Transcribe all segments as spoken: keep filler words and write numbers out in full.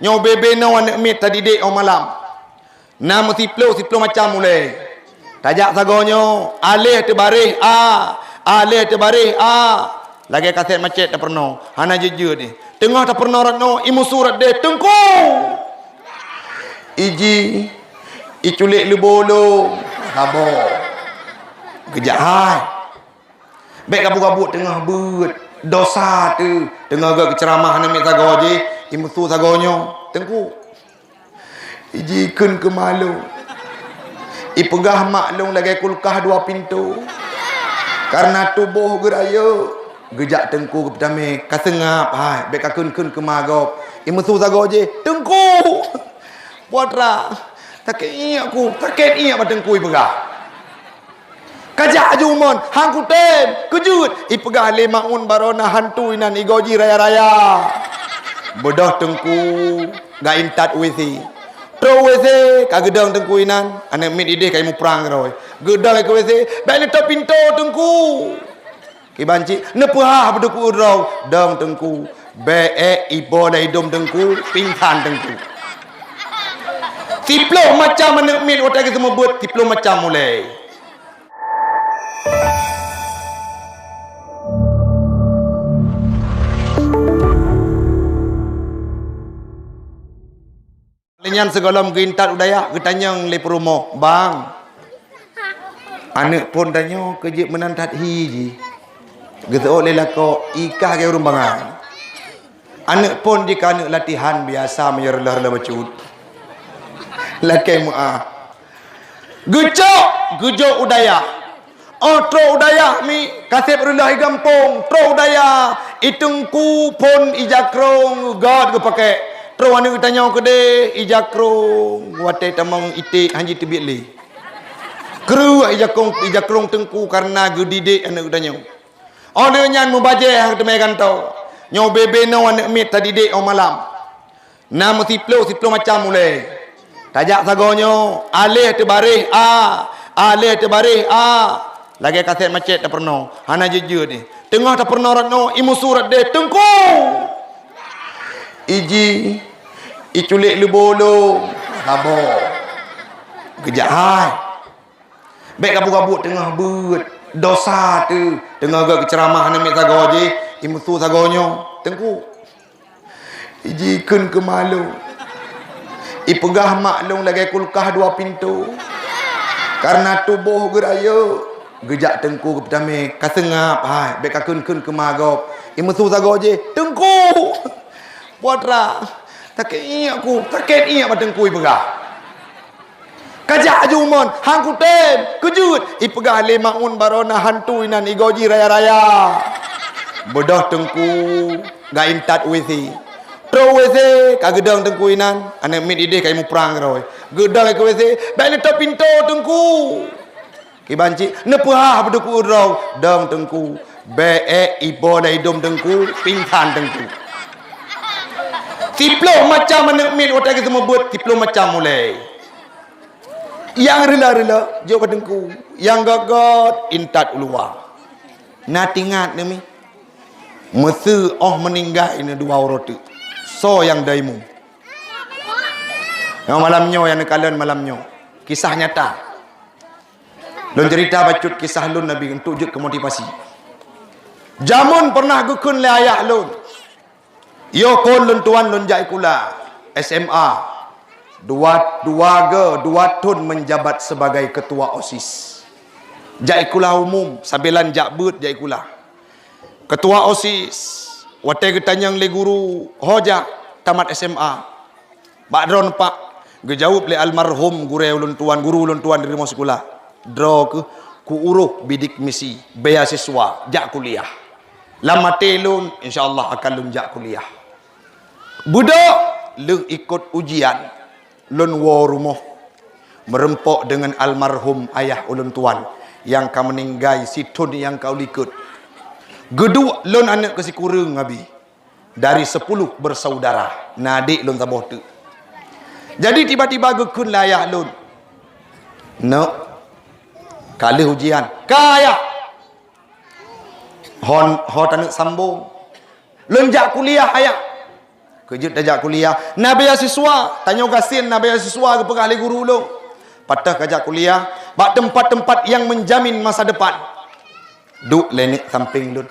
Nyoe bebe noe aneuk miet tadidik óh malam. Na meusiplôh, siplôh macam ulée. Tajak sagoe nyoe, aléh teubaréh a, aléh teubaréh a. Lagée kasét macet tapeurunoe, hana jeuet-jeuet deh. Teungoh tapeurunoe rot noe, imusu rot deh, "Teungku!" Iji, iculék leubo lôn, saboh. Geujak hai. Bék gabuk-gabuk teungoh beuet, dosa teuh. Teungoh geuceuramah aneuk miet sagoe jih, imusu sagoe nyoe, "Teungku!" Iji kheun keu ma lôn. Ipeugah mak lôn lagée kulkah dua pintoe. Kareuna tuboh geurayeuk, geujak teungku geupeutamé, ka seungab hai, bék ka kheun-kheun keu ma gob. Imusu sagoe jih, "Teungku!" Putra, "Sakét iék ku, sakét iék," bak teungku ipeugah. Ka jak aju mon, "Han kutem, keujeuet!" Ipeugah lé Maun baroe na hantu inan igoe jih raya-raya. Beudôh teungku geuintat U W C. Trok U W C, ka geudong teungku inan, aneuk miet ideh ka imuprang keudroe. Geudong keu U W C, "Bék neutôp pintoe, Teungku!" Kiban cit, neupeuhah beudôh keu droe, "Dong, Teungku!" Bék iboh lam idông teungku, pingsan teungku. Siplôh macam aneuk miet watée geuseumeubeuet, siplôh macam ulée. Lé nyan sigohlom geuintat u dayah, geutanyong lé peurumoh, "Bang, aneuk phon tanyoe keu jeuet meunan that hi jih?" Geuseuôt lé lakoe, "Ikah lagée ureuëng bangai." Aneuk phon jih ka aneuk latihan biasa meunyoe reuloh-reuloh bacut. Lakée meuáh. Geucok, geujok u dayah. Óh trok u dayah mi, kaseb reuloh i gampông, trok u dayah, i teungku phon ija krông, gét geupakék. Trok aneuk geutanyoe keudeh, ija krông, watée tamong iték han jiteubiet lé. Kreueh ija krông, ija krông teungku kareuna geudidik aneuk geutanyoe. Óh lheueh nyan mubajée han geuteumé gantoe. Nyoe bebe noe aneuk miet tadidik óh malam. Na meusiplôh, siplôh macam ulée. Tajak sagoe nyoe, aléh teubaréh a, aléh teubaréh a. Lagée kasét macet tapeurunoe, hana jeuet-jeuet deh. Teungoh tapeurunoe rot noe, imusu rot deh, "Teungku!" Iji, iculék leubo lôn, saboh. Geujak hai. Bék gabuk-gabuk teungoh beuet, dosa teuh. Teungoh geuceuramah aneuk miet sagoe jih, imusu sagoe nyoe, "Teungku!" Iji kheun keu ma lôn. Ipeugah mak lôn lagée kulkah dua pintoe. Kareuna tuboh geurayeuk, geujak teungku geupeutamé, ka seungab hai, bék ka kheun-kheun keu ma gob. Imusu sagoe jih, "Teungku!" Putra, "Sakét iék ku, sakét iék," bak teungku ipeugah. Ka jak aju mon, "Han kutem, keujeuet!" Ipeugah lé Maun baroe na hantu inan igoe jih raya-raya. Beudôh teungku geuintat U W C. Trok U W C, ka geudong teungku inan, aneuk miet ideh ka imuprang keudroe. Geudong keu U W C, "Bék neutôp pintoe, Teungku!" Kiban cit, neupeuhah beudôh keu droe, "Dong, Teungku!" Bék iboh lam idông teungku, pingsan teungku. Siplôh macam aneuk miet watée geuseumeubeuet, siplôh macam ulée. Nyang reuloh-reuloh jok bak teungku, nyang gét-gét intat u luwa. Na tingat neumi, meuseu óh meuninggai neudua uroe teuk. Soe nyang daimu? Nyang malam nyoe nyang neukalon malam nyoe. Kisah nyata. Lôn ceurita bacut kisah lôn Nabi untuk jeuet keu motivasi. Jameun pernah geukheun lé ayah lôn. Yoh phon lôn tuan lôn jak sikula S M A. Dua, dua ge, dua thon menjabat sebagai ketua OSIS. Jak sikula umum, sambilan jak beuet jak sikula. Ketua OSIS, watée geutanyong lé guru, "Ho jak tamat S M A?" "Bak droeneuh, Pak," geujaweueb lé almarhum gurée ulôn tuan, guru ulôn tuan di rumoh sikula. "Droe kheueh kuuroh bidik misi, beasiswa, jak kuliah. Lam até lôn, insya Allah akan lôn jak kuliah." Beudôk lheueh ikot ujian, lôn woe rumoh, meureumpok deungon almarhum ayah ulôn tuan nyang ka meuninggai sithon nyang ka u likot. Geuduek lôn aneuk keusikureueng, Abi. Dari sepuluh bersaudara, na adék lôn saboh teuk. Jadi, tiba-tiba geukheun lé ayah lôn, "Neuk, ka lheueh ujian." "Ka, Ayah." "Hon, ho taneuk sambong?" "Lôn jak kuliah, Ayah." Keujeuet tajak kuliah, na beasiswa, tanyoe gasien na beasiswa geupeugah lé guru ulôn. Patéh kajak kuliah bak teumpat-teumpat nyang menjamin masa depan. Duek lé neuk sampéng lôn.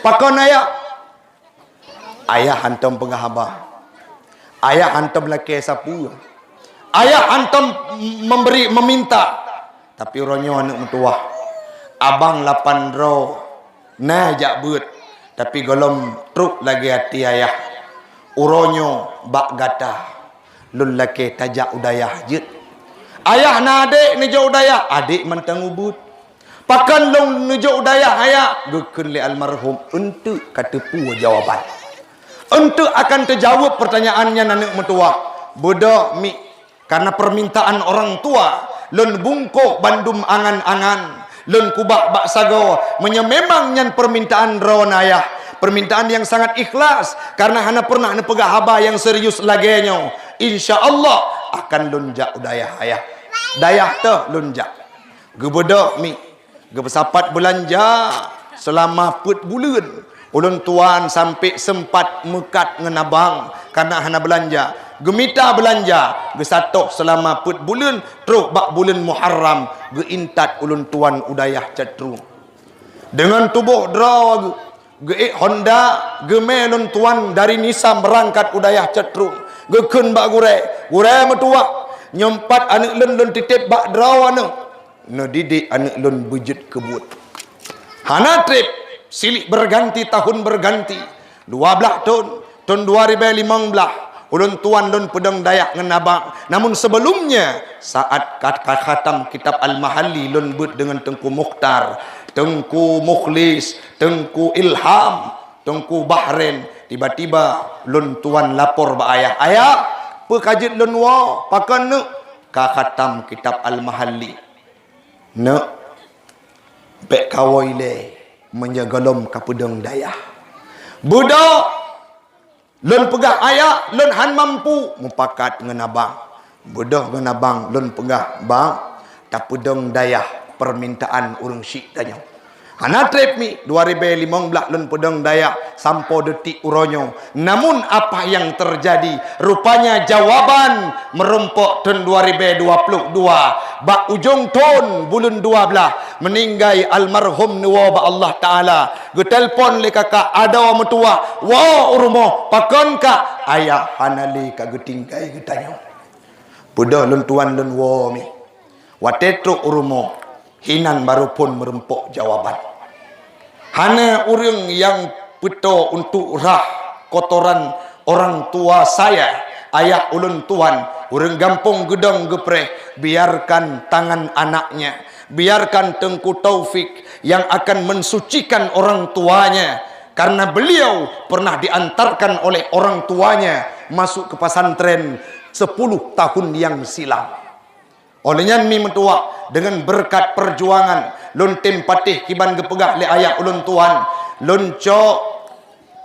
Pakon ayah? Ayah hantom peugah haba. Ayah hantom lakée sapeue. Ayah hantom memberi, meminta. Tapi uroe nyoe aneuk meutuwah, abang lapan droe na jak beuet, tapi gohlom trok lagée até ayah. Uroe nyoe bak gata, lôn lakée tajak u dayah jeuet. Ayah na adék neujok u dayah, adék mantong ubeuet. Pakon lôn neujok u dayah ayah? Geukheun lé almarhum, eunteuk ka teupeue jawaban. Eunteuk akan teujaweueb peurtanyaan nyan aneuk meutuwah. Beudôh mi, karena permintaan orang tua, lôn bungkôh bandum angan-angan, lôn kubah bak sagoe, meunyoe memang nyan permintaan droeneuh ayah, permintaan yang sangat ikhlas, karena hana pernah neupeugah haba nyang serius lagée nyoe, insya Allah akan lôn jak u dayah ayah. Dayah teuh lôn jak. Geubeudôh mi, geupeusapat beulanja seulama peuet buleuen. Ulôn tuan sampoe seumpat meukat ngon abang, kana hana beulanja. Geumita beulanja, geusatoh seulama peuet buleuen, trok bak buleuen Muharram, geuintat ulôn tuan u dayah Catrung. Deungon tuboh droe geuh, geuék honda, geumé lôn tuan dari Nisa meurangkat u dayah Catrung. Geukheun bak gurée, "Gurée meutuwah, nyoe pat aneuk lôn lôn titép bak droeneuh. Neudidik aneuk lôn beujeuet keu buet. Hana treb, silih berganti tahun berganti. Dua blaih thon, thon dua ribée limong blaih, ulôn tuan lôn peudong dayah ngon abang. Namun sebelumnya, saat ka, ka khatam kitab Al-Mahalli lôn beuet deungon Teungku Mukhtar, Teungku Mukhlis, Teungku Ilham, Teungku Bahren, tiba-tiba lôn tuan lapor bak ayah, 'Ayah, peue ka jeuet lôn woe? Pakon neuk?' 'Ka khatam kitab Al-Mahalli.' 'Neuk, bék kawoe ilée meunyoe gohlom ka peudong dayah.' Beudôh lôn peugah ayah, lôn han mampu mupakat ngon abang. Beudôh ngon abang lôn peugah, 'Bang, tapeudong dayah permintaan ureuëng syik tanyoe.' Hana treb mi, dua ribée limong blaih lôn peudong dayah sampoe detik uroe nyoe. Namun apa yang terjadi? Rupanya jawaban meurumpok thon dua ribée dua ploh dua, bak ujong thon buleuen dua blaih, meuninggai almarhum neuwoe bak Allah Taala. Geutelepon lé kakak adoe meutuwah, "Woe u rumoh, pakon kak?" "Ayah hana lé ka geutinggai geutanyoe." Beudôh lôn tuan lôn woe mi. Watée trok u rumoh, hinan barô phon meurumpok jawaban. Hana ureuëng nyang peutoe untuk rhah kotoran orang tua saya, ayah ulôn tuan, ureuëng gampông geudong geupreh, biarkan tangan anaknya, biarkan Teungku Taufik yang akan mensucikan orang tuanya, karena beliau pernah diantarkan oleh orang tuanya masuk ke pesantren sepuluh tahun yang silam. Óh lheueh nyan mi meutuwah, deungon beureukat peujuangan, lôn tem patéh kiban geupeugah lé ayah ulôn tuan, lôn cok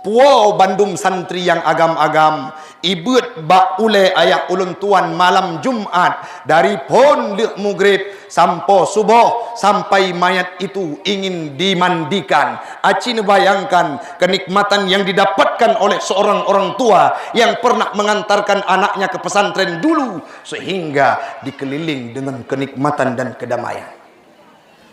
puwoe bandum santri nyang agam-agam, ibeuet bak ulée ayah ulôn tuan malam Jumat, dari phon lheueh mugreb sampoe suboh, sampai mayat itu ingin dimandikan. Aci neubayangkan kenikmatan yang didapatkan oleh seorang orang tua yang pernah mengantarkan anaknya ke pesantren dulu, sehingga dikeliling dengan kenikmatan dan kedamaian.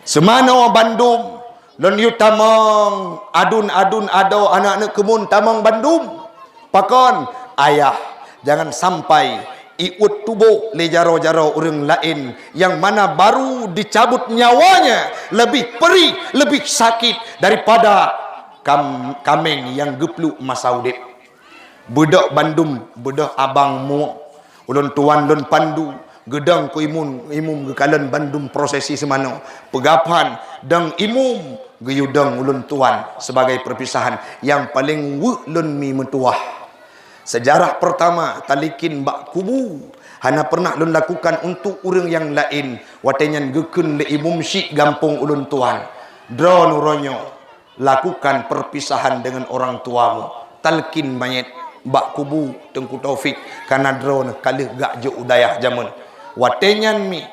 Seumanoe bandum, lôn yue tamong, adun-adun adoe aneuëk-aneuëk keumuen tamong bandum. Pakon? Ayah, jangan sampai iôt tuboh lé jaroe-jaroe ureuëng laén nyang mana baru dicabut nyawanya, lebih perih, lebih sakit daripada kam-, kaméng nyang geupluek masa udeb. Beudôh bandum, beudôh abang muoh. Ulôn tuan lôn pandu, geudong keu imum, imum geukalon bandum prosesi seumanoe. Peugaphan dong imum, geuyue dong ulôn tuan sebagai perpisahan nyang paleng weuek lôn mi meutuwah. Sejarah pertama talikén bak kubu hana pernah lôn lakukan untuk ureuëng nyang laén. Watée nyan geukheun lé imum syik gampông ulôn tuan, "Droeneuh uroe nyoe lakukan perpisahan dengan orang tuamu, talkin manyét bak kubu Teungku Taufik, karena droeneuh ka lheueh geujak u dayah jameun." Watée nyan mi,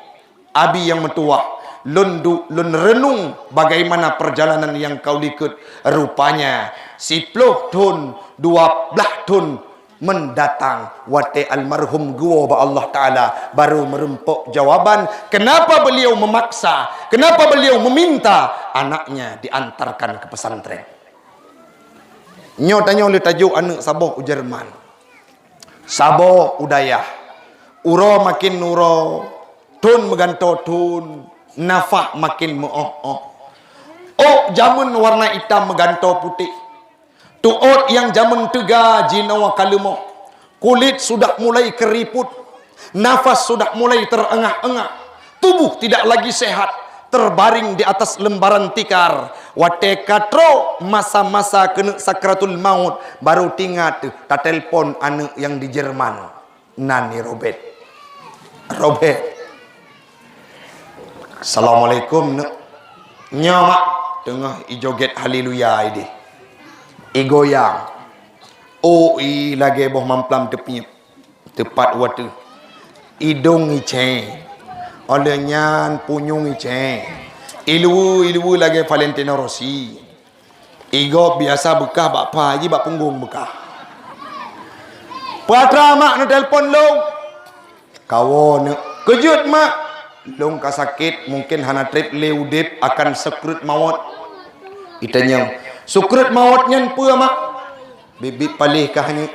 abi nyang meutuwah, lôn du-, lôn reunung bagaimana perjalanan nyang ka u likot. Rupanya, siploh thon, dua blaih thon mendatang watée almarhum geuwoe bak Allah Taala, baru meureumpok jawaban kenapa beliau memaksa, kenapa beliau meminta anaknya diantarkan ke pesantren. Nyoe tanyoe le tajok aneuëk saboh u Jerman, saboh u dayah, uroe makin uroe, thon meugantoe thon, nafah makin meuoh-oh. Ôk jameun warna itam meugantoe putéh. Tuôt nyang jameun teuga jinoe ka leumoh. Kulit sudah mulai keriput. Nafas sudah mulai terengah-engah. Tubuh tidak lagi sehat. Terbaring di atas lembaran tikar. Watée ka trok masa-masa keuneuk sakratul maut, baru teuingat teuh tatelpon aneuëk nyang di Jerman. Nan ni Robert. Robert. "Assalamualaikum, Neuk." "Nyoe, Mak." Teungoh ijoget haleluya ideh. Igoyang. Ôk i lagée boh mamplam teupiep. Teupat watée. Idong icée. Óh lheueh nyan punyueng icée. Iluweue-iluweue lagée Valentino Rossi. Igob biasa beukah bak pai jih, bak punggong beukah. "Peue atra, Mak, neutelpon lôn?" "Kawoe, Neuk." "Keu jeuet, Mak?" "Lôn ka sakét, mungken hana treb lé udeb, akan sukrat mawöt." Itanyong, "Sukrat mawöt nyan peue, Mak?" Biet-biet paléh kah nyoe.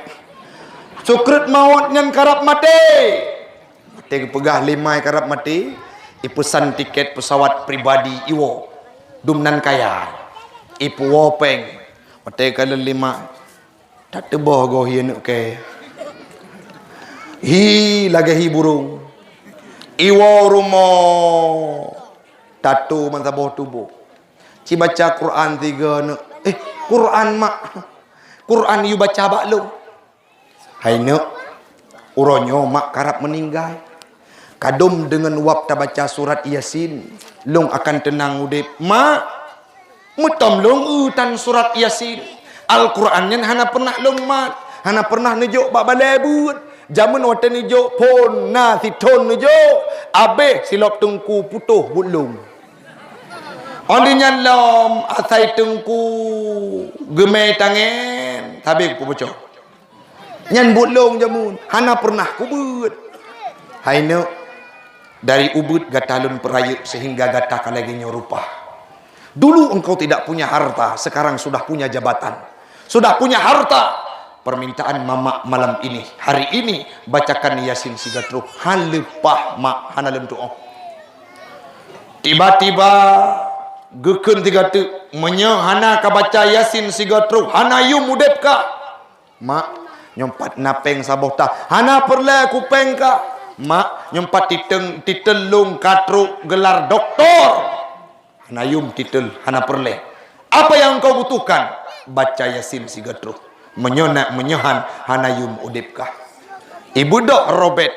"Sukrat mawöt nyan karab maté." Watée geupeugah lé ma i karab maté, ipeusan tiket pesawat pribadi iwoe. Dum nan kaya. Ipeuwoe péng. Watée ka lheueh lima, tateuboh goh hi aneuk kée. Hi lagée hi burông. Iwoe rumoh. Tato meusaboh tuboh. Ci baca Quran tiga aneuk. "Eh, Quran, Mak. Quran yue baca bak lôn." "Hai neuk, uroe nyoe mak karab meuninggai. Kadom deungon wab tabaca surat Yasin, lôn akan teunang udeb." "Mak, meutom lôn eu tan surat Yasin. Al-Quran nyan hana pernah lôn mat, hana pernah neujok bak balée beuet. Jameun watée neujok phon na sithon neujok, abéh silop teungku putôh buet lôn. Óh lheueh nyan lom asai teungku geumé tangen, sabé kuboco." Nyan buet lôn jameun, hana pernah kubeuet. Hai neuk, dari ubeuet gata lôn peurayeuk sehingga gata ka lagée nyoe rupa. Dulu engkau tidak punya harta, sekarang sudah punya jabatan. Sudah punya harta. Permintaan mamak malam ini, hari ini, bacakan Yasin siga troh. Han leupah mak, hana lôn tuoh. Tiba-tiba geukheun siga teuk, meunyoe hana ka baca Yasin siga troh, hana yum udeb kah. "Mak, nyoe pat na péng saboh tah." "Hana peureulée kupéng kah." "Mak, nyoe pat titeng, titel lôn ka trok geular doktor." "Hana yum titel, hana peureulée. Apa yang engkau butuhkan?" "Baca Yasin siga troh. Meunyoe nak, meunyoe han, hana yum udeb kah." Ibeudôh Robert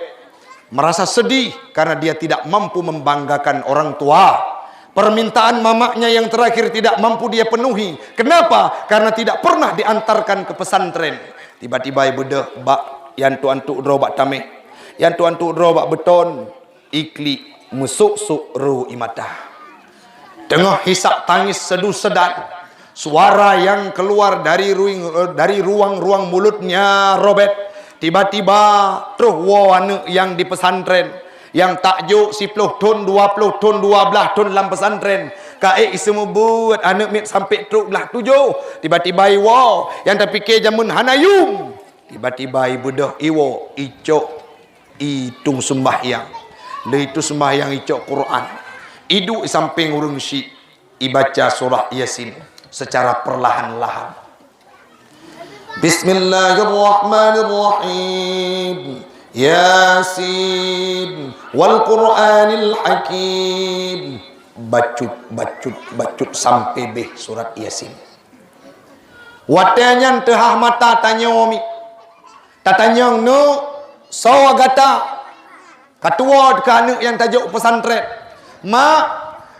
merasa sedih karena dia tidak mampu membanggakan orang tua. Permintaan mamaknya yang terakhir tidak mampu dia penuhi. Kenapa? Karena tidak pernah diantarkan ke pesantren. Tiba-tiba ibeudôh bak nyang tuan tuk droe bak tameh, nyang tuan tuk droe bak beuton, iklik meusok-sok ro i mata. Teungoh hisab tangis seudu-seudan, suara yang keluar dari ruing-, dari ruang-ruang mulutnya Robert, tiba-tiba troh woe aneuk nyang di pesantren, nyang tak jok siploh thon, dua ploh thon, dua blaih thon lam pesantren. Ka ék iseumeubeuet aneuk miet sampoe trok blaih tujoh, tiba-tiba iwoe, nyang tapike jameun hana yum. Tiba-tiba ibeudôh iwoe, icok i tueng seumbahyang. Lheueh itu seumbahyang icok Quran. Iduek i sampéng ureuëng syik, ibaca surah Yasin secara perlahan-lahan. "Bismillahirrahmanirrahim. Yasin wal Qur'anil Hakim." Bacut, bacut, bacut sampai beh surat Yasin. Watée nyan teuhah mata tanyoe miet. Tatanyong, "Neuk, soe gata?" Ka tuwoe keu aneuk nyang tajok pesantren. "Mak,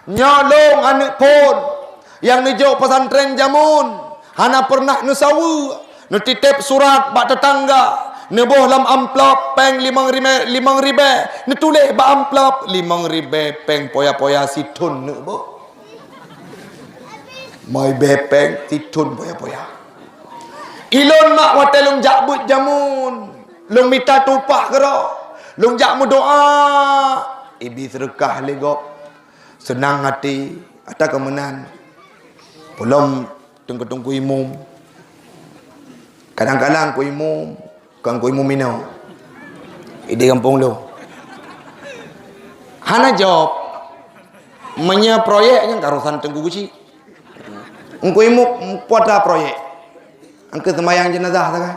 nyoe lôn aneuk phon nyang neujok pesantren jameun. Hana pernah neusaweue, neutitép surat bak teutangga, neuboh lam amplop péng limong ribée, limong ribée, neutuléh bak amplop limong ribée péng poya-poya sithon neuk boh." Limong ribée péng sithon poya-poya. Ilôn mak watée lôn jak beuet jamun, lôn mita tupah keudroe, lôn jak meudoá, ibi seudeukah lé gob. Seunang até, ata keu meunan. Peulom teungku-teungku imum. Kadang-kadang ku imum, kon ku imum inoe. Ideh gampông lôn. Hana jaweueb. Meunyoe proyek nyan ka urusan teungku keuchik. Engku imum puata proyek. Engkeu seumayang jenazah sagai.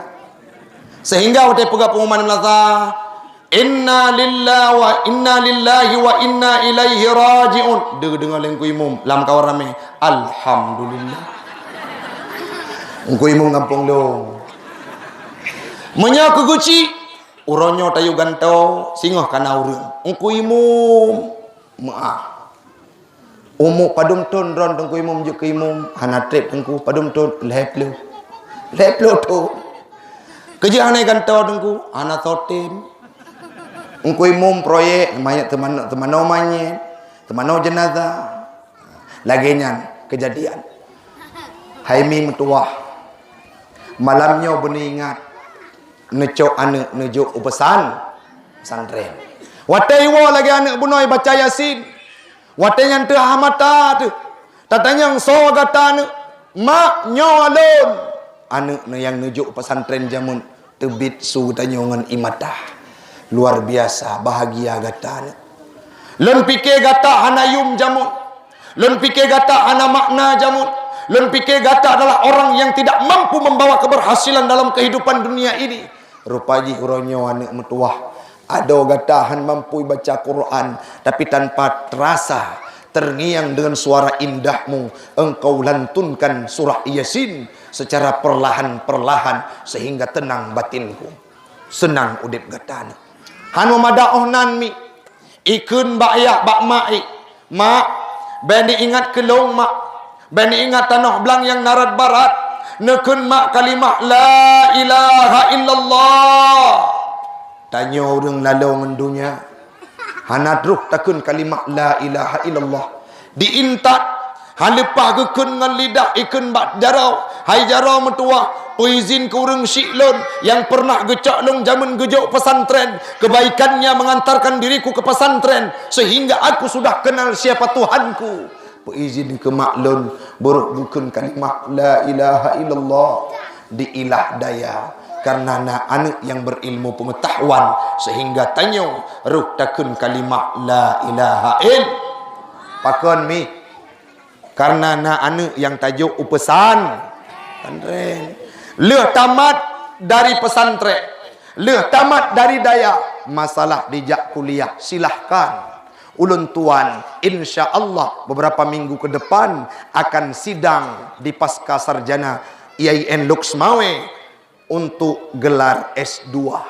Sehingga watée peugah pengumuman meunasah, "Inna lillahi wa inna lillahi wa inna ilaihi raji'un." Deuh deungoe lé engku imum lam kawan ramé. Alhamdulillah. Engku imum gampông lôn. Meunyoe keu keuchik, uroe nyoe tayue gantoe, singoh kana ureuëng. Engku imum meuah. Umu padum thon droen teungku imum jeuet keu imum, hana treb teungku, padum thon, lhée ploh. Lhée ploh thon. Keujeuet hana gantoe teungku, hana sotem. Engku imum proyek, manyét teumanoe, teumanoe manyét, teumanoe jenazah. Lagée nyan keujadian. Hai mi meutuwah. Malam nyoe beuneuingat, neucok aneuëk neujok u peusan, pesantren. Watée iwoe lagée aneuëk bunoe baca Yasin, watée nyan teuhah mata teuh, tatanyong soe gata aneuëk, "Mak, nyoe lôn." Aneuëk neuh nyang neujok pesantren jameun teubiet su geutanyoe ngon ie mata. Luar biasa bahagia gata aneuëk. Lôn pike gata hana yum jameun. Lôn pike gata hana makna jameun. Lôn pike gata adalah orang yang tidak mampu membawa keberhasilan dalam kehidupan dunia ini. Rupa jih uroe nyoe aneuëk meutuwah. Adoe gata han mampu baca Quran, tapi tanpa terasa, terngiang dengan suara indahmu, engkau lantunkan surah Yasin secara perlahan-perlahan sehingga tenang batinku. Seunang udeb gata aneuëk. Han meumada óh nan mi. Ikheun bak yah bak mak i, "Mak, bèk neuingat keu lôn, Mak. Bèk neuingat tanoh blang nyang na rot barat." Neukheun mak kalimah la ilaha illallah. Tanyoe ureuëng laloe ngon donya, hana troh takheun kalimah la ilaha illallah. Diintat, han leupah geukheun ngon lidah ikheun bak jaroe, "Hai jaroe meutuwah, peuizin keu ureuëng syiek lôn nyang peureunah geucok lôn jameun geujok pesantren. Kebaikannya mengantarkan diriku ke pesantren, sehingga aku sudah kenal siapa Tuhanku. Peuizin keu mak lôn, beurôh geukheun kalimah la ilaha illallah." Diilah daya, karena na aneuëk nyang berilmu pengetahuan, sehingga tanyoe roh takheun kalimah la ilaha ill. Pakon mi? Karena na aneuëk nyang tajok u pesan-, pesantren. Lheueh tamat dari pesantren, lheueh tamat dari dayah, masalah dijak kuliah, silahkan. Ulôn tuan, insya Allah, beberapa minggu ke depan akan sidang di Pasca Sarjana I A I N Lhokseumawe untuk gelar S dua.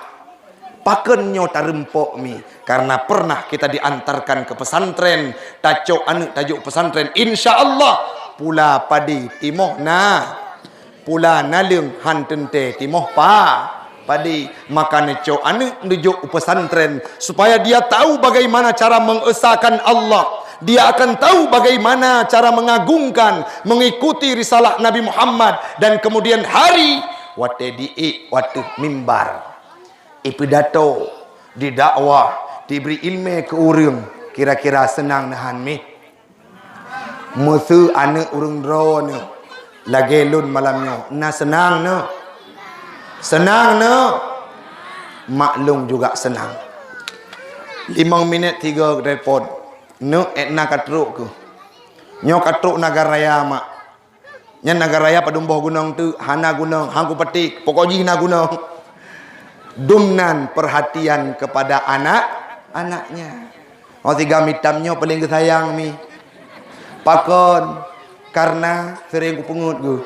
Pakon nyoe tareumpok mi? Karena pernah kita diantarkan ke pesantren, tacok aneuëk tajok pesantren. Insya Allah, pula padi timoh na. Pula naleueng han teuntée timoh pa-, padi. Maka neucok aneuëk neujok u pesantren supaya dia tahu bagaimana cara mengesahkan Allah. Dia akan tahu bagaimana cara mengagungkan, mengikuti risalah Nabi Muhammad, dan kemudian hari watée diék u ateueh mimbar, ipidato, didakwah, dibri iéleumé keu ureuëng, kira-kira seunang na han mi? Meuseu aneuëk ureuëng droeneuh lagée lôn malam nyoe, na seunang neuh? Seunang neuh? Mak lôn juga seunang. Limong minét tiga telepon. Neuk, ék na ka trok keuh. Nyoe ka trok Nagan Raya, Mak. Nyan Nagan Raya padum boh gunong teuk, hana gunong, han kupatéh, pokok jih na gunong. Dum nan perhatian kepada anak-anaknya. Oh, si Gam Itam nyoe paléng geusayang mi. Pakon? Karena sering kupeungeut geuh.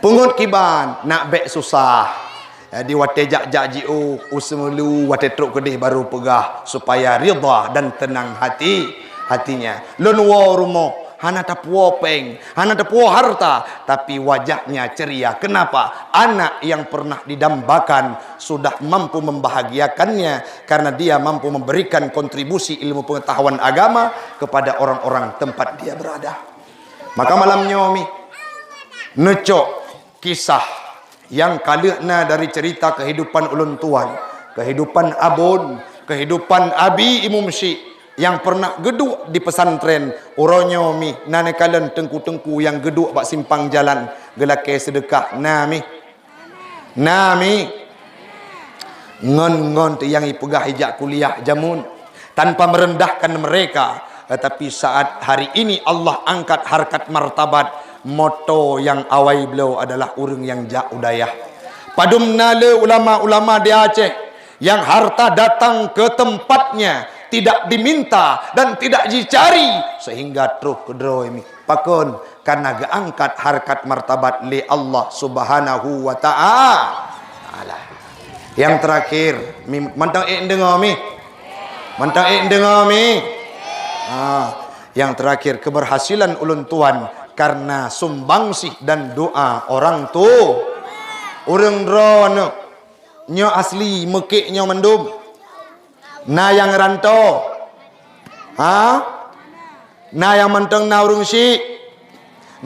Peungeut kiban, nak bék susah. Jadi watée jak-jak jiôh, u Seumulu, watée trok keudeh baru peugah supaya ridha dan tenang hati, hatinya. Lôn woe rumoh, hana tapuwoe péng, hana tapuwoe harta, tapi wajahnya ceria. Kenapa? Anak yang pernah didambakan sudah mampu membahagiakannya karena dia mampu memberikan kontribusi ilmu pengetahuan agama kepada orang-orang tempat dia berada. Maka malam nyoe mi, neucok kisah Nyang ka lheueh na dari cerita kehidupan ulôn tuan, kehidupan abon, kehidupan Abi Imum Syik nyang pernah geuduek di pesantren, uroe nyoe mih na neukalon teungku-teungku nyang geuduek bak simpang jalan geulakée seudeukah, na mih. Na mih. Ngon-ngon teuh nyang ipeugah ijak kuliah jameun, tanpa merendahkan mereka, tetapi saat hari ini Allah angkat harkat martabat, moto nyang awai bloe adalah ureuëng nyang jak u dayah. Padum na le ulama-ulama di Aceh nyang harta datang ke tempatnya tidak diminta dan tidak dicari, sehingga troh keudroe mih. Pakon? Karena geuangkat harkat martabat lé Allah Subhanahu wa Ta'ala. Yang terakhir, mi-, mantong ék deungoe mih. Mantong ék deungoe mih. Ha, yang terakhir, keberhasilan ulôn tuan karena sumbangsih dan doa orang tu. Ureuëng droeneuh nyoe asli meukek nyoe mandum. Na nyang rantô. Ha? Na nyang mantong na ureuëng syik.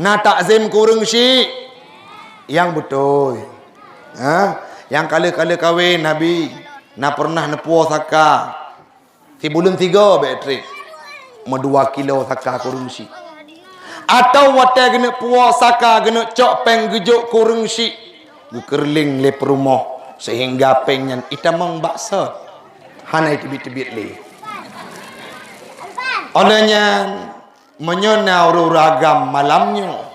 Na takzim keu ureuëng syik. Nyang beutôi. Ha? Nyang ka lheueh-ka lheueh kawen Nabi, na pernah neupuwoe saka. Sibuleuen sigoe bék trép. Meudua kilo saka keu ureuëng syik. Atawa watée geuneuk puwoe saka, geuneuk cok péng geujok keu ureuëng syik, geukeureuléng lé peurumoh, seuhingga péng nyan itamong bak sot, hana iteubiet-teubiet lé. Óh lheueh nyan, meunyoe na ureuëng-ureuëng agam malam nyoe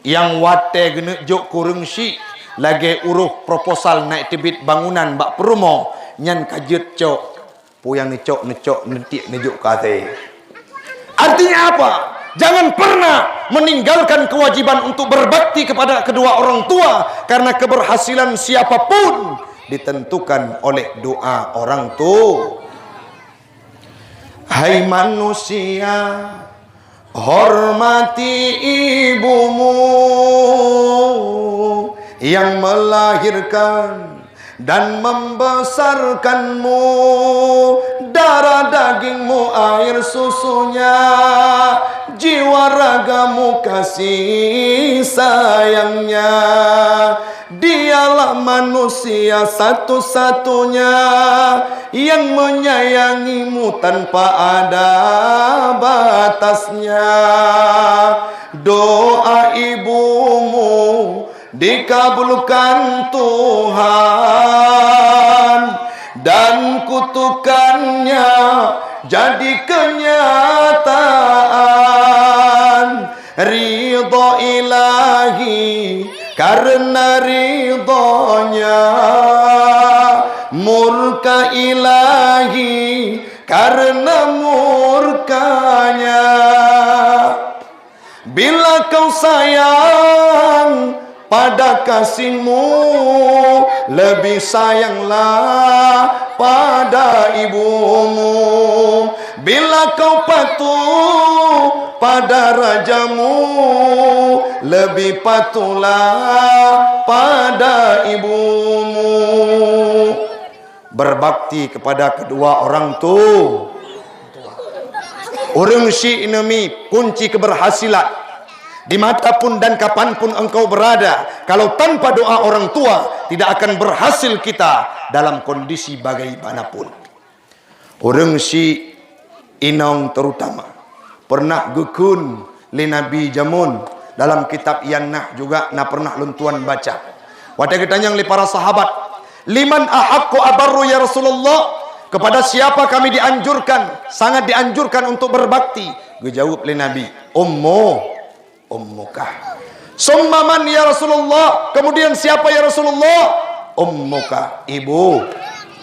nyang watée geuneuk jok keu ureuëng syik lagée uroh proposal na iteubiet bangunan bak peurumoh, nyan ka jeuet cok. Peue nyang neucok, neucok, neutiek, neujok keu asée. Artinya apa? Jangan pernah meninggalkan kewajiban untuk berbakti kepada kedua orang tua, karena keberhasilan siapapun ditentukan oleh doa orang tua. Hai manusia, hormati ibumu yang melahirkan dan membesarkanmu. Darah dagingmu, air susunya, jiwa ragamu, kasih sayangnya. Dialah manusia satu-satunya yang menyayangimu tanpa ada batasnya. Doa ibumu dikabulkan Tuhan, dan kutukannya jadi kenyataan. Ridha Ilahi karena ridhanya, murka Ilahi karena murkanya. Bila kau sayang pada kasihmu, lebih sayanglah pada ibumu. Bila kau patuh pada rajamu, lebih patuhlah pada ibumu. Berbakti kepada kedua orang tu. Ureuëng syik nyoe mih kunci keberhasilan. Di mana pun dan kapan pun engkau berada, kalau tanpa doa orang tua, tidak akan berhasil kita dalam kondisi bagaimanapun. Ureuëng syik inong terutama pernah geukheun lé Nabi jameun, dalam kitab Yannah juga na pernah lôn tuan baca. Watée geutanyong lé para sahabat, "Liman ahaqqu abarru ya Rasulullah? Kepada siapa kami dianjurkan, sangat dianjurkan untuk berbakti?" Geujaweueb lé Nabi, "Ummu, ummuka." "Summa man ya Rasulullah? Kemudian siapa ya Rasulullah?" "Ummuka, ibu,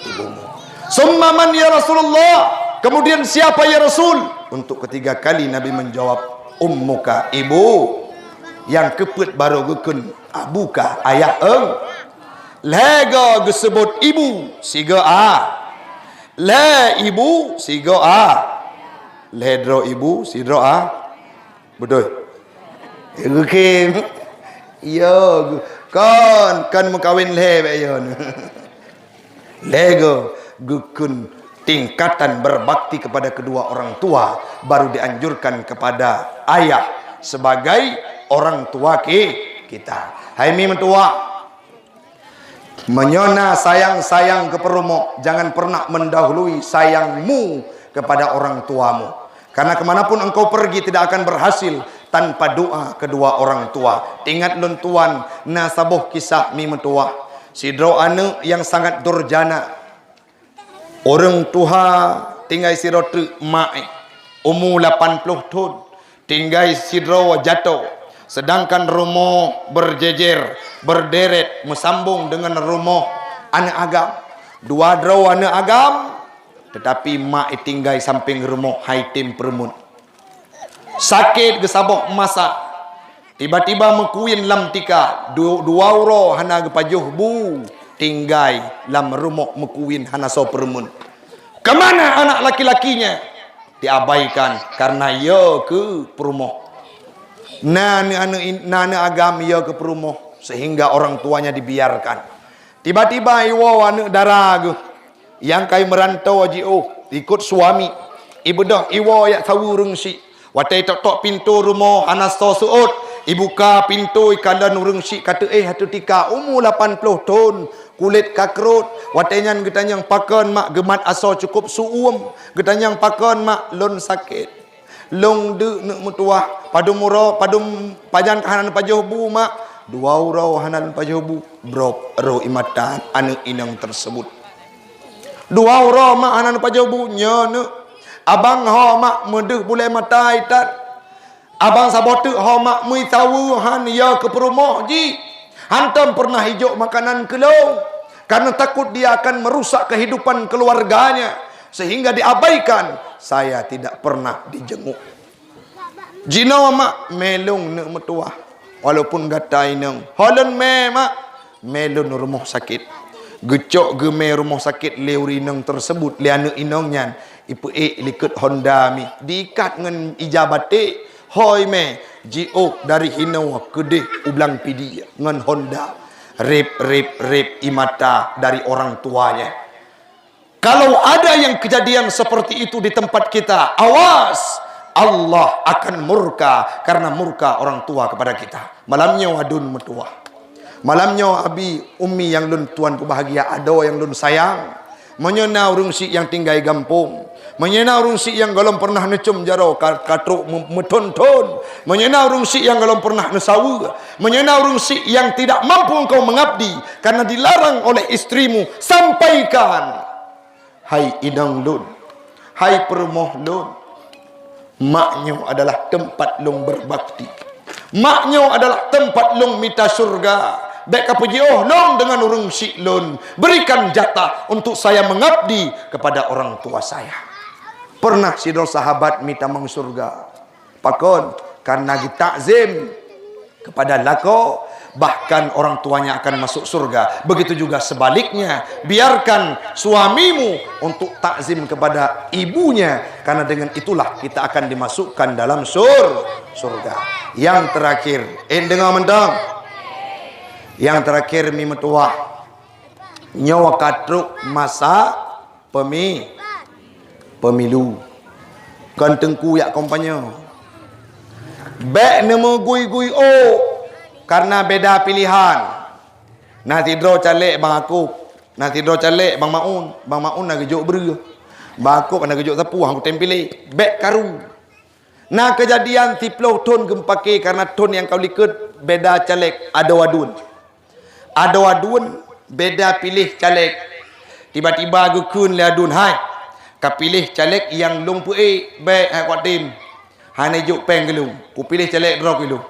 ibumu." "Summa man ya Rasulullah? Kemudian siapa ya Rasul?" Untuk ketiga kali Nabi menjawab, "Ummuka, ibu." Nyang keupeuet barô geukheun, "Abuka, ayah eng." Lhée goe geuseubut ibu sigoe a. Lhée ibu sigoe a. Lhée droe ibu sidroe a. Beutôi. Geukem. Yo, kon, kon meukawen lhée bék yo. Lego geukheun tingkatan berbakti kepada kedua orang tua, baru dianjurkan kepada ayah sebagai orang tua ki-, kita. Hai mi meutuwah, Meunyoe na sayang-sayang keu peurumoh, jangan pernah mendahului sayangmu kepada orang tuamu. Karena kemanapun engkau pergi tidak akan berhasil tanpa doa kedua orang tua. Ingat lôn tuan, na saboh kisah mi meutuwah. Sidroe aneuëk nyang sangat durjana. Ureuëng tuha tinggai sidroe teuk mak, umu lapan ploh thon, tinggai sidroe jato, sedangkan rumoh berjejer, berderet, meusambong deungon rumoh aneuëk agam. Dua droe aneuëk agam, teutapi mak tinggai sampéng rumoh hai tem peureumeun. Sakét geusaboh masa. Tiba-tiba meukuwin lam tika, du-, dua uroe hana geupajoh bu, tinggai lam rumoh meukuwin hana soe peureumeun. Keumana anak laki-lakinya? Diabaikan karena yo keu peurumoh. Na aneuëk-aneuëk in-, na aneuëk agam yo keu peurumoh, sehingga orang tuanya dibiarkan. Tiba-tiba iwoe aneuëk dara geuh nyang kai meuranto jiôh ikot suami, ibeudôh iwoe jak saweue ureuëng syiek. Watée tok-tok pintoe rumoh hana soe seuôt, ibuka pintoe ikalon ureuëng syiek ka teuéh ateueh tika umu lapan ploh thon, kulét ka krot. Watée nyan geutanyong pakon mak, geumat asoe cukôp su-uem. Geutanyong pakon mak, lôn sakét. Lôn deuk neuk meutuwah, padum uroe, padum pajan ka hana neupajoh bu mak, dua uroe hana neupajoh bu, brok roh imata aneuëk inong tersebut. Dua uroe mak hana neupajoh bu, nyoe neuk. Abang ho mak meudeuh bulée mata itat. Abang saboh teuk ho mak meuisaweue han yo keu peurumoh jih. Hantom pernah ijok makanan keu lôn, karena takut dia akan merusak kehidupan keluarganya, sehingga diabaikan. Saya tidak pernah dijenguk. Jinoe mak, mé lôn neuk meutuwah, walaupun gata inong. Ho lôn mé mak, mé lôn rumoh sakét. Geucok geumé rumoh sakét lé ureuëng inong tersebut, lé aneuëk inong nyan, ipeuék likot honda mi, diikat ngon ija baték, hôi mé, jiôh dari hinoe keudeh u Blang Pidie ngon honda. Rip, rip, rip, imata dari orang tuanya. Kalau ada yang kejadian seperti itu di tempat kita, awas, Allah akan murka karena murka orang tua kepada kita. Malam nyoe aduen meutuwah. Malam nyoe abi, umi nyang lôn tuan peubahgia, adoe nyang lôn sayang. Meunyoe na ureuëng syiek nyang tinggai gampông, meunyoe na ureuëng syiek nyang gohlom pernah neucom jaroe ka, ka trok meu-, meuthon-thon, meunyoe na ureuëng syiek nyang gohlom pernah neusaweue, meunyoe na ureuëng syiek nyang tidak mampu engkau mengabdi karena dilarang oleh istrimu, sampaikan. Hai inong lôn, hai peurumoh lôn, mak nyoe adalah tempat lôn berbakti. Mak nyoe adalah tempat lôn mita syurga. Bék kapeujiôh lôn deungon ureuëng syiek lôn. Berikan jatah untuk saya mengabdi kepada orang tua saya. Pernah sidroe sahabat mita mong syurga. Pakon? Karena geutakzim kepada lakoe, bahkan orang tuanya akan masuk surga. Begitu juga sebaliknya, biarkan suamimu untuk takzim kepada ibunya, karena dengan itulah kita akan dimasukkan dalam sur-, surga. Yang terakhir, eh, deungoe mantong. Yang terakhir, mi meutuwah. Nyoe ka trok masa Pemi-, pemilu. Kon teungku jak kampanye. Bék neumeugui-gui ôk karena beda pilihan. Na sidroe caleg Bang Akub, na sidroe caleg Bang Maun. Bang Maun na geujok breueh. Bang Akub na geujok sapeue, han kutem piléh. Bék karu. Na keujadian siplôh thon geumeupaké karena thon nyang ka likot beda caleg, adoe aduen. Adoe aduen beda piléh caleg. Tiba-tiba geukheun lé aduen, "Hai, kapiléh caleg nyang lôn peuék, bék hai kutem. Hana jok péng keu lôn. Kupiléh caleg droe keu lôn."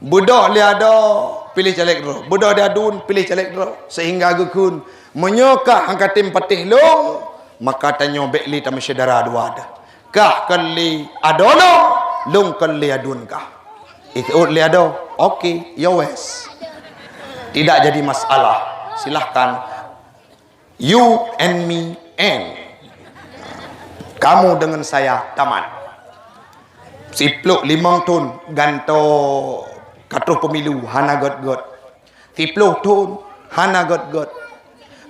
Beudôh lé adoe piléh caleg droe, beudôh lé aduen piléh caleg droe, sehingga geukheun, "Meunyoe kah han katem patéh lôn, maka tanyoe bék lé tameusyedara dua dah." Kah kon lé adoe lôn, lôn kon lé aduen kah. Ikôt lé adoe, oke, ya wes. Tidak jadi masalah. Silahkan. You and me and. Kamu dengan saya tamat. Siplôh limong thon gantoe ka troh pemilu hana gét-gét. Siplôh thon hana gét-gét.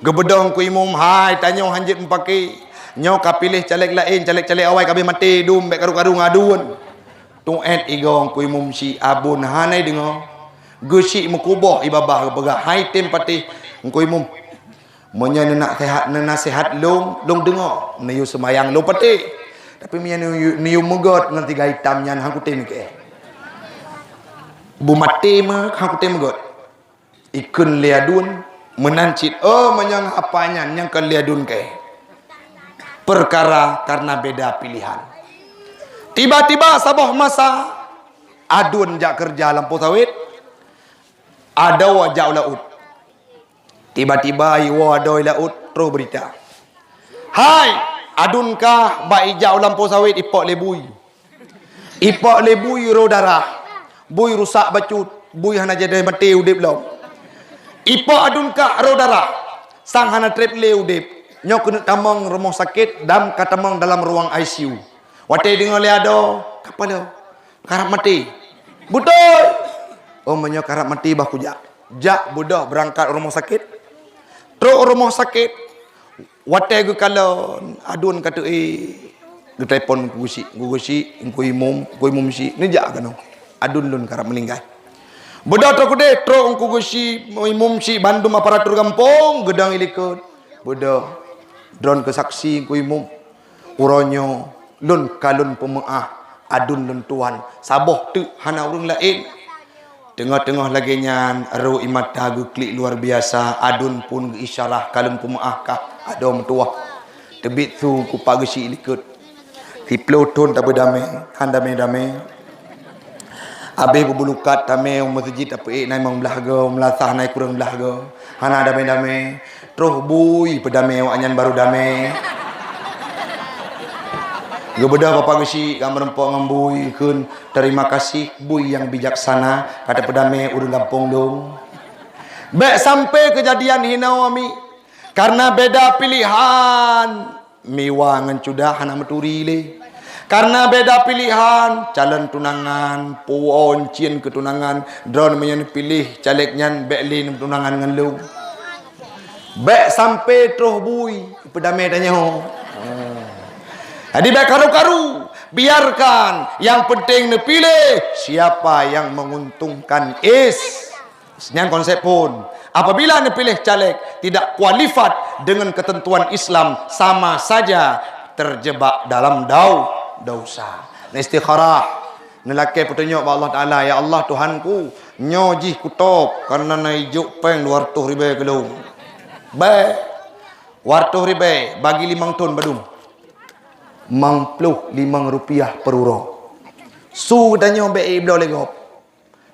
Geubeudôh Teungku Imum, "Hai, tanyoe han jeuet meupaké. Nyoe kapiléh caleg laén, caleg-caleg awai ka abéh maté dum, bék karu-karu ngon aduen." Tuét igoe Teungku Imum si abon hana ideungoe. Geuchik meukuboh i babah geupeugah, "Hai tem patéh, Teungku Imum, meunyoe neunak sehat, neunaseuhat lôn, lôn deungoe, neuyue seumayang lôn patéh. Tapi meunyoe neuyue, neuyue meugot ngon siga itam nyan, han kutem keu. Beumaté meuh, han kutem meugot. Ikheun lé aduen, meunan cit, oh, meunyoe apa nyan, nyang keu lé aduen keu. Perkara karena beda pilihan. Tiba-tiba saboh masa, aduen jak keureuja lam po sawét, adoe jak u laôt. Tiba-tiba iwoe adoe i laôt, troh beurita. Hai, aduen kah bak ijak u lam po sawét ipok lé bui. Ipok lé bui rô darah. Bui rusak bacut, bui hana jadi maté udeb lom. Ipok aduen kah rô darah, sang hana treb lé udeb. Nyoe keuneuk tamong rumoh sakét, dam ka tamong dalam ruang I C U. Watée deungoe lé adoe, kapala karab maté. Beutôi! Oh, meunyoe karab maté bah kujak. Jak beudôh beurangkat u rumoh sakét. Trok u rumoh sakét. Watée geukalon, aduen ka teu-ék. Geutelepon Teungku Geuchik, Teungku Geuchik, Teungku Imum, Teungku Imum Geuchik, neujak keunoe. Aduen lôn karab meuninggai. Beudôh trok keudeh, trok Teungku Geuchik, Imum Geuchik, bandum aparatur gampông, geudong i likot. Beudôh. Droeneuh keu saksi Teungku Imum. Uroe nyoe lôn ka lôn peumeuáh aduen lôn tuan, saboh teuk hana ureuëng laén. Teungoh-teungoh lagée nyan, rô ie mata geuklik luar biasa, aduen phon geuisyarah ka lôn peumeuáh kah, adoe meutuwah. Teubiet su kupak geuchik likot. Siplôh thon tabeudamé, han damé-damé. Abéh beubulukat tamé u meuseujid tapeuék na limong blaih goe, meulasah na kureueng blaih goe. Hana damé-damé. Troh bui peudamé awaknyan barô damé. Geubeudôh Bapak Geuchik ka meureumpok ngon bui kheun, "Terima kasih bui yang bijaksana, ka tapeudamé ureuëng gampông lôn." Bék sampai keujadian hinoe ami, karena beda pilihan. Miwa ngon cuda hana meuturi lé. Karena beda pilihan, calon tunangan, puwoe cien keu tunangan, droeneuh meunyoe neupiléh caleg nyan bék lé neutunangan ngon lôn. Bék sampai troh bui, peudamé tanyoe. Jadi bék karu-karu, biarkan, yang penting neupiléh siapa yang menguntungkan is. Nyan konsep phon. Apabila neupiléh caleg tidak kualifat dengan ketentuan Islam, sama saja terjebak dalam dau-, dosa. Neustikharah, neulakée peutunyok bak Allah Taala, "Ya Allah Tuhanku, nyoe jih kutôb karena na ijok péng dua ratus ribée keu lôn." Bék, dua ratus ribée bagi limong thon bandum. Limong ploh limong rupiah per uroe. Su geutanyoe bék ibloe lé gob.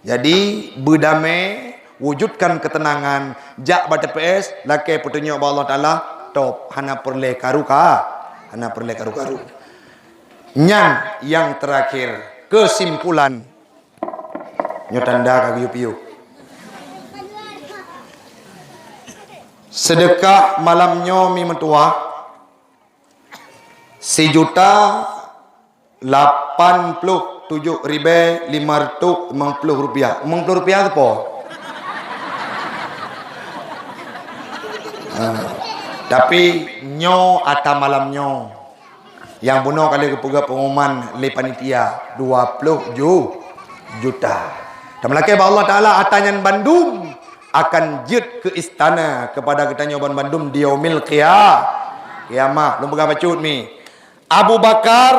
Jadi, beudamé, wujudkan ketenangan, jak bak T P S, lakée peutunyok bak Allah Taala, tôb, hana peureulée karu-ka-, hana peureulée karu-karu. Nyan nyang terakhir, kesimpulan. Nyoe tanda ka geuyue piôh. Seudeukah malam nyoe mi meutuwah, sijuta lapan ploh tujoh ribée lima ratus limong ploh rupiah. Limong ploh rupiah tu po? Ha. Tapi nyoe ata malam nyoe. Nyang bunoe ka lheueh geupeugah pengumuman lé panitia, dua ploh ju-, juta. Tameulakée bak Allah Taala ata nyan bandum akan jeuet keu istana kepada geutanyoe ban bandum di yaumil qia-, qiyamah. Lôn peugah bacut mi. Abu Bakar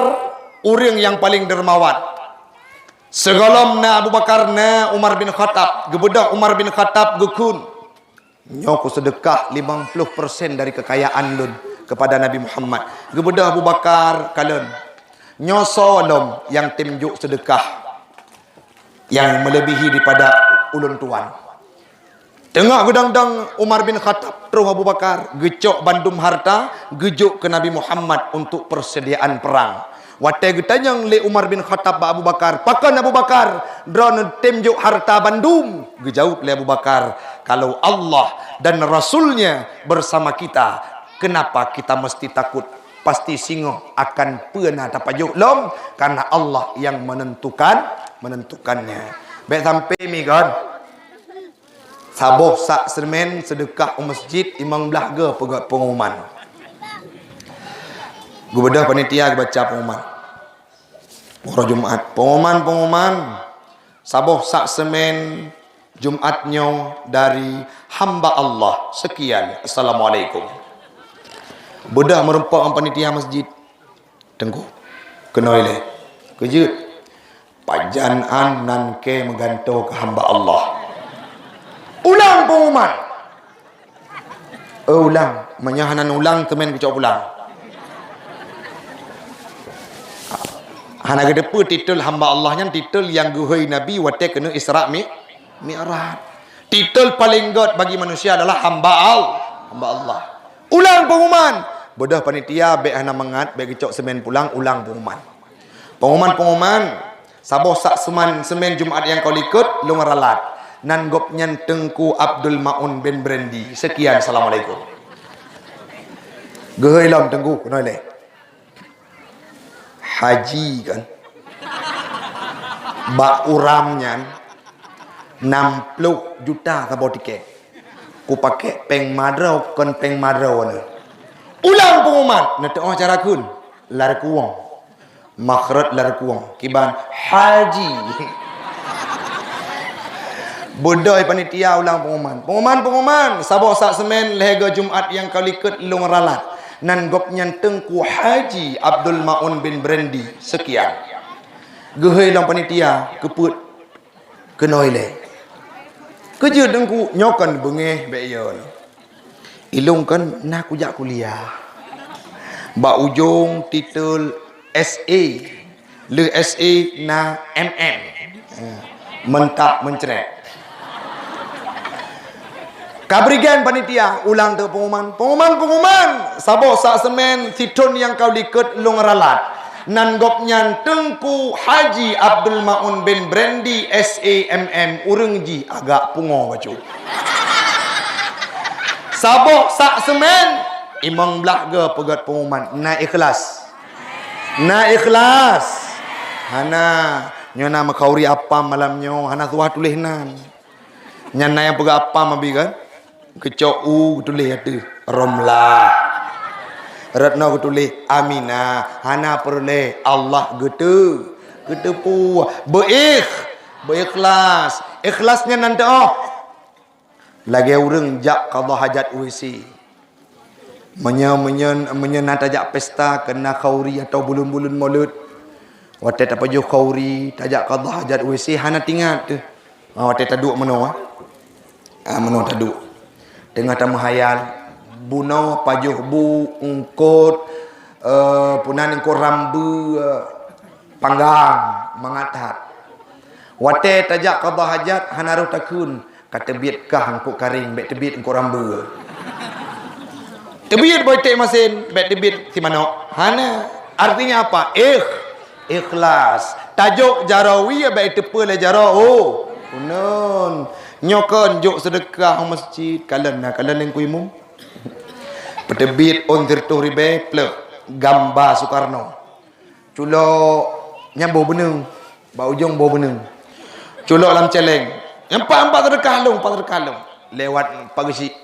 ureuëng nyang paleng dermawan. Sigohlom na Abu Bakar na Umar bin Khattab, geubeudôh Umar bin Khattab geukheun, "Nyoe kuseudeukah limong ploh persen dari kekayaan lôn kepada Nabi Muhammad." Geubeudôh Abu Bakar kalon, "Nyoe soe lom nyang tem jok seudeukah nyang meulebihi daripada ulôn tuan?" Teungoh geudong-dong Umar bin Khattab troh Abu Bakar, geucok bandum harta, geujok keu Nabi Muhammad untuk persediaan perang. Watée geutanyong lé Umar bin Khattab bak Abu Bakar, "Pakon Abu Bakar, droeneuh tem jok harta bandum?" Geujaweueb lé Abu Bakar, "Kalau Allah dan Rasul-Nya bersama kita, kenapa kita mesti takut? Pasti singoh akan peue na tapajoh lom, karena Allah yang menentukan, menentukannya." Bék sampai mi kon. Saboh sak seumén seudeukah u masjid, limong blaih goe peugah pengumuman. Geubeudôh panitia geubaca pengumuman. Uroe Jumat, pengumuman-pengumuman, saboh sak seumén Jumat nyoe dari hamba Allah. Sekian. Assalamualaikum. Beudôh meurumpok ngon panitia masjid. Teungku, keunoe lé. Keujeuet. Pajan an nan kée meugantoe keu hamba Allah. Ulang peunguman. Eh, ulang. Meunyoe hana ulang, teuma geucok pulang. Hana geuteupeue titel hamba Allah nyan, titel nyang geuhôi Nabi watée keuneuk Isra Mi-, Mi'raj. Titel paleng gét bagi manusia adalah hamba Al-, hamba Allah. Ulang peunguman. Beudôh panitia, bék hana mangat, bék geucok seumén pulang, ulang peunguman. Peunguman-peunguman, saboh sak seuman seumén Jumat nyang ka likot lôn ralat. Nan gobnyan Teungku Abdul Maun bin Brandy. Sekian, assalamualaikum. Geuhôi lom Teungku, keunoe lé. Haji kan. Bak uram nyan nam ploh juta saboh tiket. Kupaké péng madrou kon péng madrou nyoe. Ulang peunguman, neuteu'oh cara kheun. Lar kuwong. Makhraj lar kuwong. Kiban haji. Beudôh panitia ulang peunguman. Peunguman-peunguman, saboh sak seumén lhée goe Jumat nyang ka likot lôn ralat. Nan gobnyan Teungku Haji Abdul Maun bin Brandy. Sekian. Geuhôi lom panitia, keupeuet. Keunoe lé. Keujeuet Teungku, nyoe kon beungéh bék yo. Ilôn kon na kujak kuliah. Bak ujong titel S A. Lheueh S A na M M. Ha, meuntap meuncrét. Ka bri gen panitia, ulang teuk peunguman. Peunguman-peunguman, saboh sak seumén sithon nyang ka likot lôn ralat. Nan gobnyan Teungku Haji Abdul Maun bin Brandy S A M M, ureuëng jih agak pungo bacut. Saboh sak seumén, imong blah geuh peugét peunguman, na ikhlas. Na ikhlas. Hana, nyoe na meukauri apam malam nyoe, hana tuah tuléh nan. Nyan na nyang peugah apam abi kan? Geucok u geutuléh ateueh Romlah. Rot noe geutuléh Aminah. Hana peureulée, Allah geuteu-, geuteupeue. Beuikh-, beuikhlas. Ikhlas nyan nan teuoh. Lagée ureuëng jak qadha hajat U W C. Meunyoe, meunyoe, meunyoe na tajak pesta keu na khauri atawa buleuen-buleuen Molot, watée tapajoh khauri, tajak qadha hajat W C hana tingat teuh. Ha, watée taduek meunoe, ha, meunoe taduek. Teungoh tameuhayal, bunoe pajoh bu, eungkot, eh, punan eungkot rambeue, eh, panggang, mangat that. Watée tajak qadha hajat hana roh takheun, ka teubiet kah eungkot karéng, bék teubiet eungkot rambeue. Teubiet boh iték masen, bék teubiet si manok. Hana. Artinya apa? Ikh-, ikhlas. Tajok jaroe wie bék teupeue lé jaroe. Oh, uneun. Nyoe kon jok seudeukah u masjid. Kalon na, kalon lé Teungku Imum. Peuteubiet ôn sireutôh ribée pleuh gamba Soekarno. Culok nyan boh beuneung, bak ujong boh beuneung. Culok lam céléng. Empat, empat seudeukah lôn, empat seudeukah lôn. Lewat Pak Geuchik.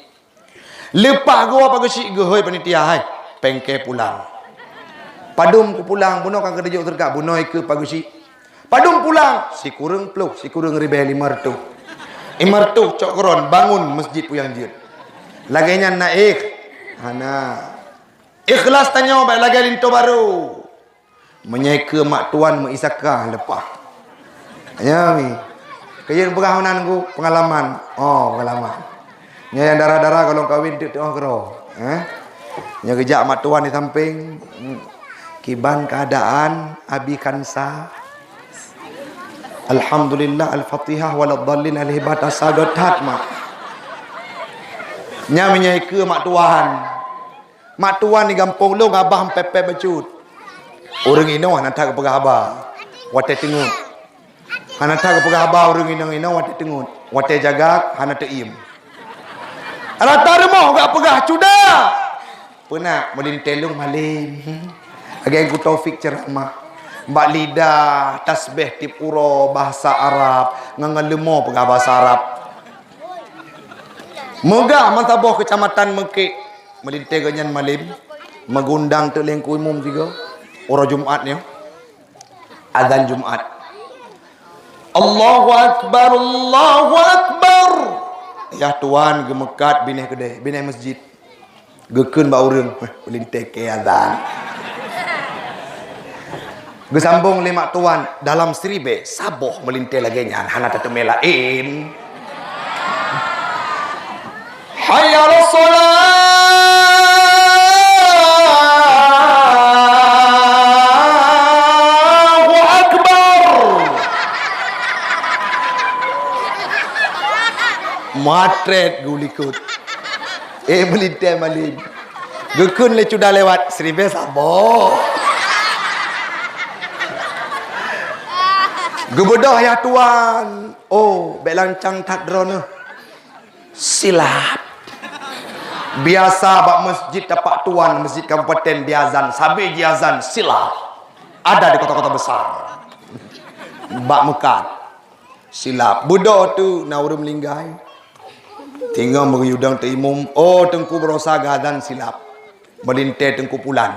Leupah geuwoe Pak Geuchik geuhôi panitia, "Hai, péng kée pulang." "Padum kupulang, bunoe ka keuneuk jok seudeukah, bunoe keu Pak Geuchik." "Padum pulang?" "Sikureueng plôh, sikureueng ribée limong reutôh." "Limong reutôh cok kron bangun masjid puyang jeuet." Lagée nyan na ikh-, hana. Ikhlas tanyoe bék lagée linto barô. Meunyoe keu mak tuan meuisaka leupah. Ya, mi. Keu jeuet peugah meunan Teungku, peungalaman. Oh, peungalaman. Nyoe nyang dara-dara goh lom kawen teuk teuoh keudroe. Eh? Nyoe geujak mak tuan di sampéng. Hmm. Kiban keuadaan Abi Kansa? Alhamdulillah, Al-Fatihah, waladdallin, Al-Ikhlas, asa göt that, mak. Nyan meunyoe keu mak tuan. Mak tuan di gampông lôn abah meupeupet bacut. Ureuëng inoe hana that geupeugah haba watée teungeut. Hana that geupeugah haba ureuëng inong inoe watée teungeut. Watée jagak hana teuiem. Rata rumoh gak peugah cuda. Peunak meulintée lôn malém. Lagée Guru Taufik ceuramah. Bak lidah tasbeh tieb uroe bahasa Arab ngon, ngon leumo peugah bahasa Arab. Meugah meusaboh keucamatan Meukek. Meulintée geuh nyan malém, meugeundang teuk lé Teungku Imum sigoe, uroe Jumat nyoe. Azan Jumat. Allahu Akbar, Allahu Akbar. Yah tuan geumeukat binéh keudeh, binéh masjid. Geukheun bak ureuëng, "Heh, meulintée kée azan." Geusambong lé mak tuan, "Dalam siribée saboh meulintée lagée nyan hana tateumé laén." "Hayya 'alas shalah! Allahu Akbar!" Matrét geulikot. Eh, meulintée malém. Geukheun lé cuda lewat, "Siribée saboh." Geubeudôh yah tuan. "Oh, bék lancang that droeneuh." "Silap." Biasa bak masjid tapak tuan, masjid kabupaten diazan, sabe jiazan, "Silap." Ada di kota-kota besar. Bak meukat. "Silap." Beudôh teuk na ureuëng meuninggai. Teungoh meuguyudang teu imum, "Oh, Teungku, barosa geuazan silap." Meulintée Teungku Pulan.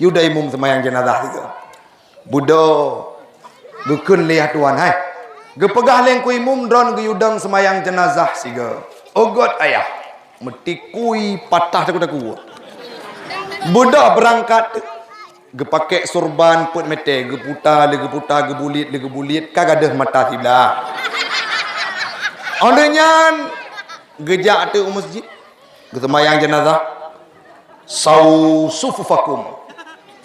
Yue dong imum seumayang jeunazah sigoe. Beudôh. Geukheun lé yah tuan, "Hai, geupeugah lé Teungku Imum droen geuyudang seumayang jeunazah sigoe." "Oh göt, Ayah." Meutikui patah takue-takue. Beudôh beurangkat. Geupaké surban peuet meuté, geuputa lé geuputa, geubuliet lé geubuliet, ka gadôh mata siblah. Óh lheueh nyan, geujak teuk u masjid, geuseumayang jeunazah. "Sawu sufufakum."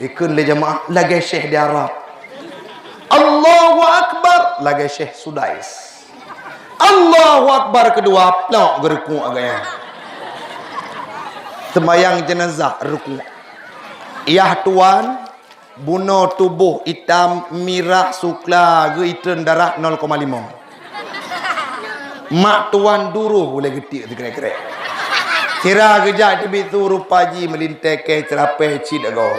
Geukheun lé jamaah, "Lagée syeh di Arab." "Allahu Akbar." "Lagée syeh Sudais." Allahu Akbar keudua, plok geurukuk agaknya. Seumayang jeunazah rukuk. Yah tuan, bunoe tuboh itam, mirah, sukla, geuitreun darah nol koma lima. Mak tuan duroh ulée geutiek sikrek-krek. Sira geujak teubiet su rupa jih meulintée kée ceurapée cit agoe.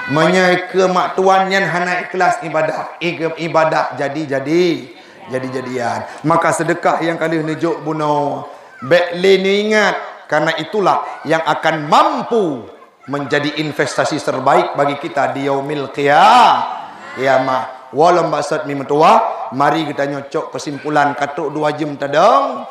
Meunyoe keu mak tuan nyan hana ikhlas ibadah, i-, ibadah jadi-jadi, jadi-jadian. Maka seudeukah nyang ka lheueh neujok bunoe, bék lé neuingat, karena itulah yang akan mampu menjadi investasi terbaik bagi kita di yaumil qia-, qiyamah. Walom baksot mi meutuwah, mari geutanyoe cok kesimpulan ka trok dua jeuem tadong.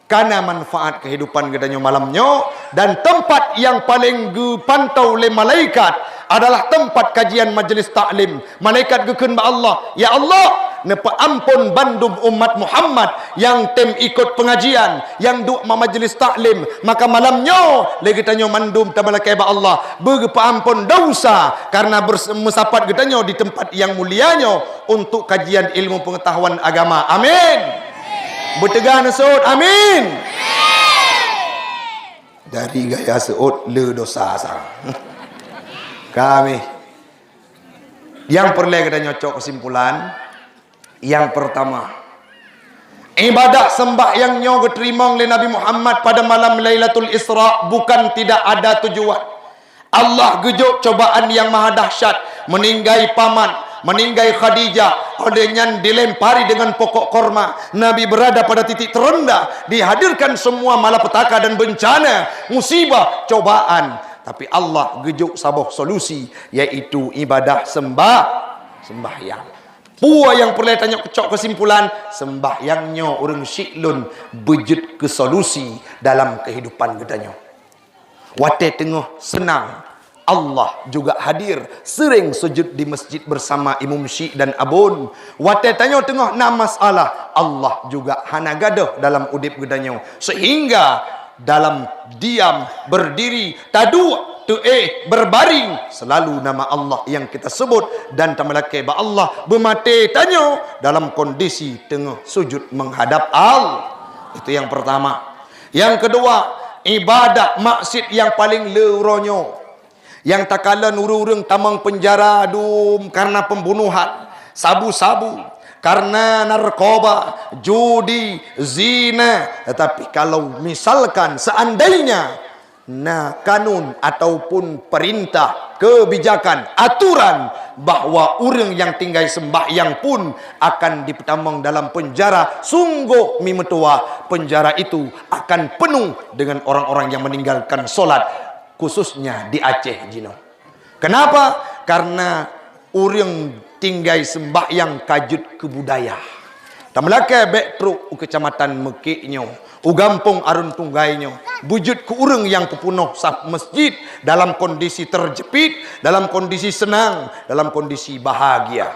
Kana manfaat kehidupan geutanyoe malam nyoe, dan tempat yang paling geupantau lé malaikat adalah tempat kajian majlis taklim. Malaikat geukheun bak Allah, "Ya Allah, neupeuampon bandum umat Muhammad nyang tem ikot pengajian, nyang duek ma-, majlis taklim." Maka malam nyoe lé geutanyoe mandum tameulakée bak Allah, beugeupeuampon desya karena bers-, meusapat geutanyoe di tempat nyang mulia nyoe untuk kajian ilmu pengetahuan agama. Amin. Beuteuga neuseuôt, "Amin." Dari gaya seuôt le desya sang. Kami. Nyang peureulée geutanyoe cok kesimpulan, nyang pertama, ibadah sembahyang nyoe geuteurimong lé Nabi Muhammad pada malam Lailatul Isra bukan tidak ada tujuan. Allah geujok cobaan nyang maha dahsyat, meuninggai paman, meuninggai Khadijah, óh lheueh nyan dilempari dengan pokok korma. Nabi berada pada titik terendah, dihadirkan semua malapetaka dan bencana, musibah, cobaan. Tapi Allah geujok saboh solusi, yaitu ibadah sembah-, sembahyang. Peue nyang peureulée tanyoe cok kesimpulan, sembahyang nyoe ureuëng syiek lôn beujeuet keu solusi dalam kehidupan geutanyoe. Watée teungoh seunang, Allah juga hadir, seuréng sujud di masjid bersama imum syiek dan abon. Watée tanyoe teungoh na masalah, Allah juga hana gadôh dalam udeb geutanyoe. Sehingga dalam diam, berdiri, taduek, teuéh, berbaring, selalu nama Allah yang kita sebut dan tameulakée bak Allah. Beumaté tanyoe dalam kondisi teungoh sujud menghadap Allah. Itu yang pertama. Yang kedua, ibadah maksiat yang paling le uroe nyoe. Nyang takalon ureuëng-ureuëng tamong peunjara dum karena pembunuhan, sabu-sabu, karena narkoba, judi, zina. Tetapi kalau misalkan seandainya na kanun ataupun perintah, kebijakan, aturan bahwa ureuëng nyang tinggai sembahyang pun akan dipeutamong dalam penjara, sungguh mi meutuwah penjara itu akan penuh dengan orang-orang yang meninggalkan solat, khususnya di Aceh jinoe. Kenapa? Karena ureuëng tinggai sembahyang ka jeuet keu budaya. Tameulakée bék trok u Keucamatan Meukek nyoe, u Gampông Arun Tunggai nyoe, beujeuet keu ureuëng nyang peupunoh saf masjid dalam kondisi terjepit, dalam kondisi senang, dalam kondisi bahagia.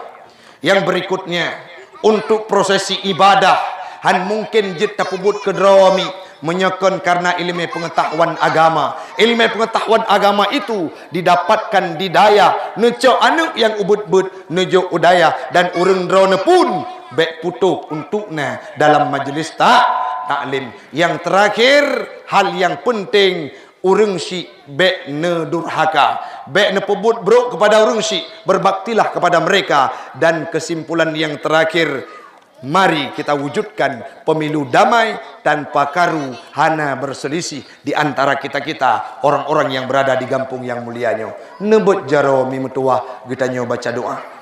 Yang berikutnya, untuk prosesi ibadah, han mungkin jeuet tapeubuet keudroe mi, meunyoe kon karena ilmu pengetahuan agama. Ilmu pengetahuan agama itu didapatkan di dayah, neucok aneuëk nyang ubit-ubit, neujok u dayah, dan ureuëng droeneuh pun bék putôh untuk na dalam majlis ta-, taklim. Yang terakhir, hal yang penting, ureuëng syiek bék neudurhaka, bék neupeubuet brok kepada ureuëng syiek, berbaktilah kepada mereka. Dan kesimpulan yang terakhir, mari kita wujudkan pemilu damai tanpa karu, hana berselisih di antara kita-kita orang-orang yang berada di gampông yang mulia nyoe. Neubeuet jaroe mi meutuwah geutanyoe baca doa.